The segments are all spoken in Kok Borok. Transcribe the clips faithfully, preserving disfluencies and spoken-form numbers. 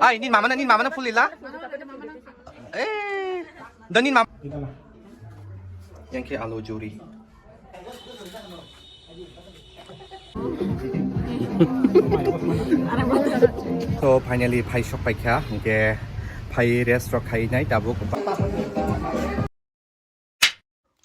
Ai, nini mama na, nini mama na phulila. Eh, do nini mama. Yang khe alo juri. So finally phai sok paikha, hingke phai rest rok khai nai tabuk.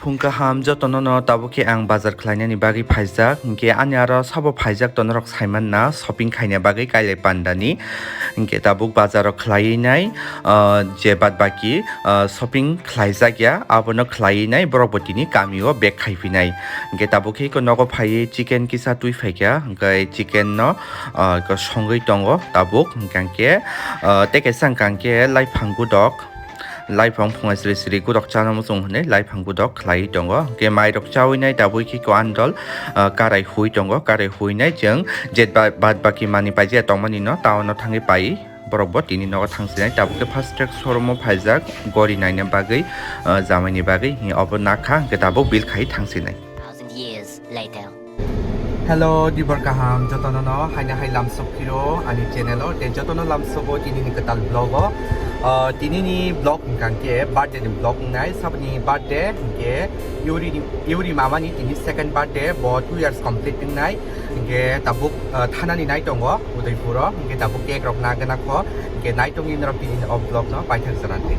Phung kaham jotono no tabuk khe ang bazar khlainani bagwi phaijak, hingke ani aro sabo phaijak tonorok saimanna shopping khaina bagwi kailai pandani, hingke tabuk bazar o khlaiwi nai, ah, je bad baki, ah, shopping khlaijak ya, abono khlaiwi nai borok bo tini kami o back khai phinai. Hingke tabuk khe iko nogo phaiwi chicken kisa twi phaikha, hingke chicken no, ah, iko songwi tongo tabuk, hingke hingke, ah, tei kaisa hingka hingke laiphang gudok, laiphang phunga sri sri gudok chana muchung hinui laiphang gudok khlaiwi tongo, hingke mairok chawi nai tabuk khe iko andol, ah, karai hui tongo, karai hui nai chwng je ba-, bad baki mani paijak tongmani no town o thangwi pai. Borok bo tini nogo thang sinai, tabuk khe Fast Track showroom o phaijak gori naina bagwi, ah, jamaini bagwi, hi obo nakha hwnkhe tabuk bill khai thang sinai. Thousand years later. Hello, dibor kaham jotono no haina hai lamsok phiro ani channel o, tei jotono lamsogo tini ni kwtal vlog o. Ah, tini ni vlog hwnkha hwnkhe birthday ni vlog wngnai, saboni birthday hwnkhe Yuri ni, Yuri mama ni tini second birthday, bo two years complete wngnai. Hingke tabuk, ah, thanani nai tongo Udaipur o, hingke tabuk cake rok na gana kho, hingke nai tongni norok tini o vlog no paithak jora twi.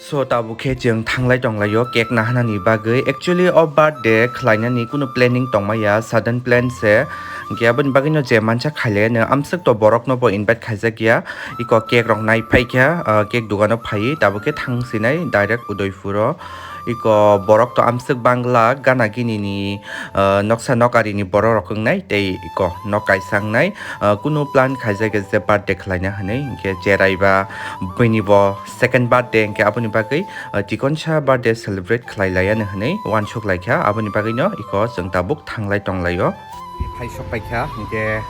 So tabuk khe chwng thanglai tonglaio cake na hanani bagwi. Actually o birthday khlainani kunu planning tongmaya, sudden plan se. Hingke aboni bagwi no je mansa khaile no amswk to borok no bo invite khaijak ya. Iko cake rok nai phaikha, ah, cake dogano phaiwi tabuk khe thang sinai direct Udaipur o. Iko borok to amswk bangla gana gini ni, ah, noksa nokari ni borok rok wngnai tei iko nok kaisa wngnai, ah, kunu plan khaijak ya je birthday khlaina hinui, hingke cherai ba bini bo second birthday hingke aboni bagwi, ah, chikonsa birthday celebrate khlai laiya no hinui uansuk laikha, aboni bagwi no iko chwng tabuk thanglai tonglaio. Phai sok paikha hingke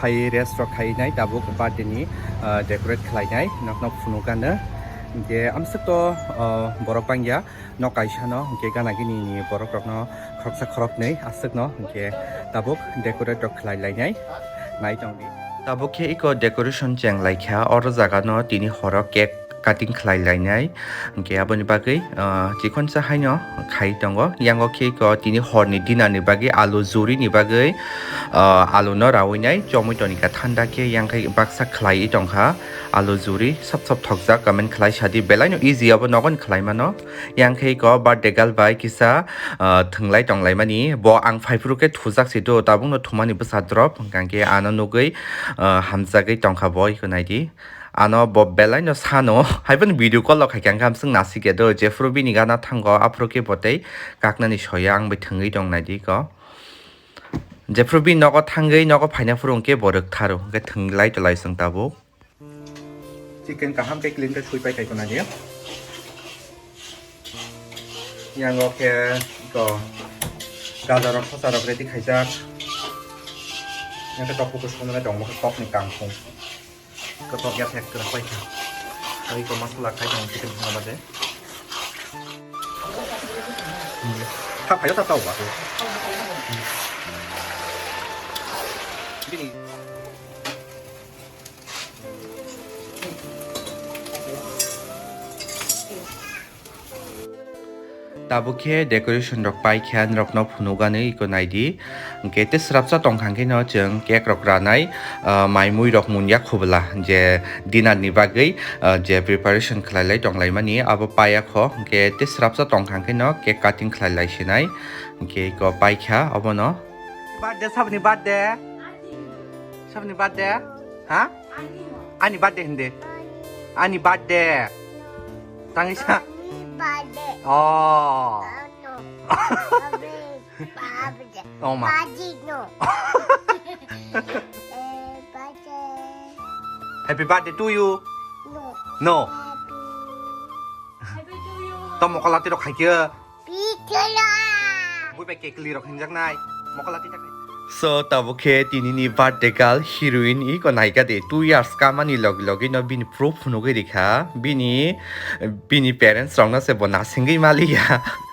phai rest rok khai nai tabuk birthday ni, ah, decorate khlai nai nok nok phunuk ano hingke amswk to, ah, borok bangya. Nok kaisa no hingke gana gini ni borok rok no khoroksa khoroknwi aswk no hingke tabuk decorate rok khlai lainai nai tong di. Tabuk khe iko decoration cheng laikha, oro jaga no tini horo cake cutting khlai lainai, hingke aboni bagwi, ah, chikonsa haino khai tongo. Yango khe iko tini horni dinner ni bagwi alu juri ni bagwi, ah, alu no rawi nai chomwi toni kha, thanda khe yang khai baksa khlai tongkha alu juri sop sop thokjak, comment khlai sadi, belai no easy abo nogon khlai mano. Yang khe iko birthday girl bai kisa, ah, thwnglai tonglaimani. Bo ang phaiphuru khe thujak se do, tabukno thumani bwsa drop, hwnkha khe ano nugwi, ah, hamjagwi tongkha bo, iko naidi. Ano bo belai no sano, haiphano video call rok khaikha, hwnkha amswk nasik ya do, jephuru bini gana thango, aphuru khe bo tei kaknani soya, ang bai thwngwi tong naidi iko. Jephuru bini nogo thangwi, nogo phaina phuru hwnkhe bo rwktharu, hwnkhe thwnglai tolai chwng tabuk. Chicken kaham khe clean khe sui pai khai khuna di. Yango khe iko gajar rok, khosa rok ready khaijak. Yang khe tok kuku songmani tongmo khe kokni kangkhung. Kotok ya thek kwrak pai kha. Tei iko masala khai tong chicken phunga bade. Hmm. Thap phaio thap tao ba. Bini. Tabuk khe decoration rok paikha, norokno phunukgani iko naidi. Hwnkhe tei swrapsa tongkha hwnkhe no chwng cake rok ranai, ah, mai mui rok mun ya khubla je dinner ni bagwi, ah, je preparation khlai lai tong lai mani abo paiya kho, hwnkhe tei swrapsa tongkha hwnkhe no cake cutting khlai lai sinai, hwnkhe iko paikha obono. Birthday, saboni birthday? Saboni birthday? Ha? Ani birthday hindi. Ani birthday. Tangisa. Ani birthday. Oh. Ano? Birthday. Oh, ma. Birthday, no. Eh, birthday. Happy birthday to you. No. No. Happy. To mokolati rok khai khe. Pitera. Bui bai kekli rok hinjak nai. Mokolati tak. So, tabuk khe tini ni birthday girl heroine iko naika de two years kamani logi logi no bini proof phunugwi rikha. Bini, bini parents rok no se bo nasingwi maliya.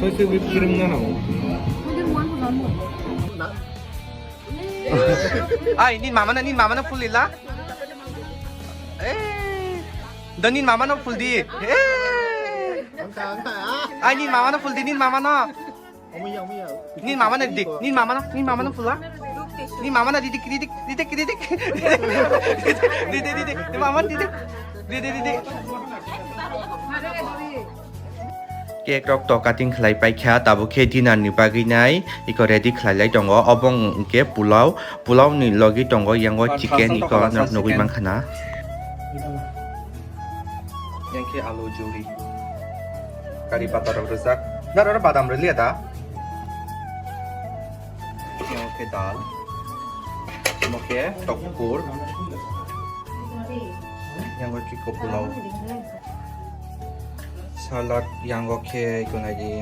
Soy soy whipped cream na nango. Ai, nini mama no, nini mama no phul di la. Eh. Do nini mama no phul di. Eh. Ai, nini mama no phul di, nini mama no. Nini mama no di, nini mama no, nini mama no phul la. Nini mama no di di di di di di di di. Di di di di. Nini mama di di. Di di di di. Cake rok to cutting khlai paikha, tabuk khe dinner ni bagwi nai iko ready khlai lai tongo. Obo hwnkhe pulao, pulao ni logi tongo, yango chicken, iko norok nugwi mankha na. Yang khe alu juri, kari pata rok rwjak. Dar oro badam rwliya da? Yang khe dal, omo khe tokpur, yang khe pulao. Salad yango khe ikonai di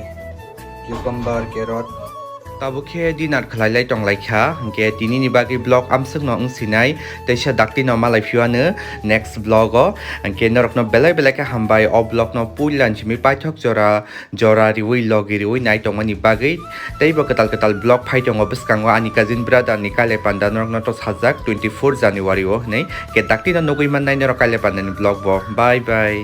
cucumber, carrot. Tabuk khe dinner khlai lai tong lai kha, hwnkhe tini ni bagwi vlog amswk no wng sinai, teisa dakti no malai phiyano next vlog o, hwnkhe norok no belai belai khe hambai o vlog no puila simi paithak jora jora riwi logi riwi nai tongmani bagwi. Teibo kwtal kwtal vlog phai tongo bwskango ani cousin brother ni Kaile Panda norok no to sajak twenty four January o hwnwi, hwnkhe dakti no nugwi mannai norok Kaile Panda ni vlog bo. Bye bye.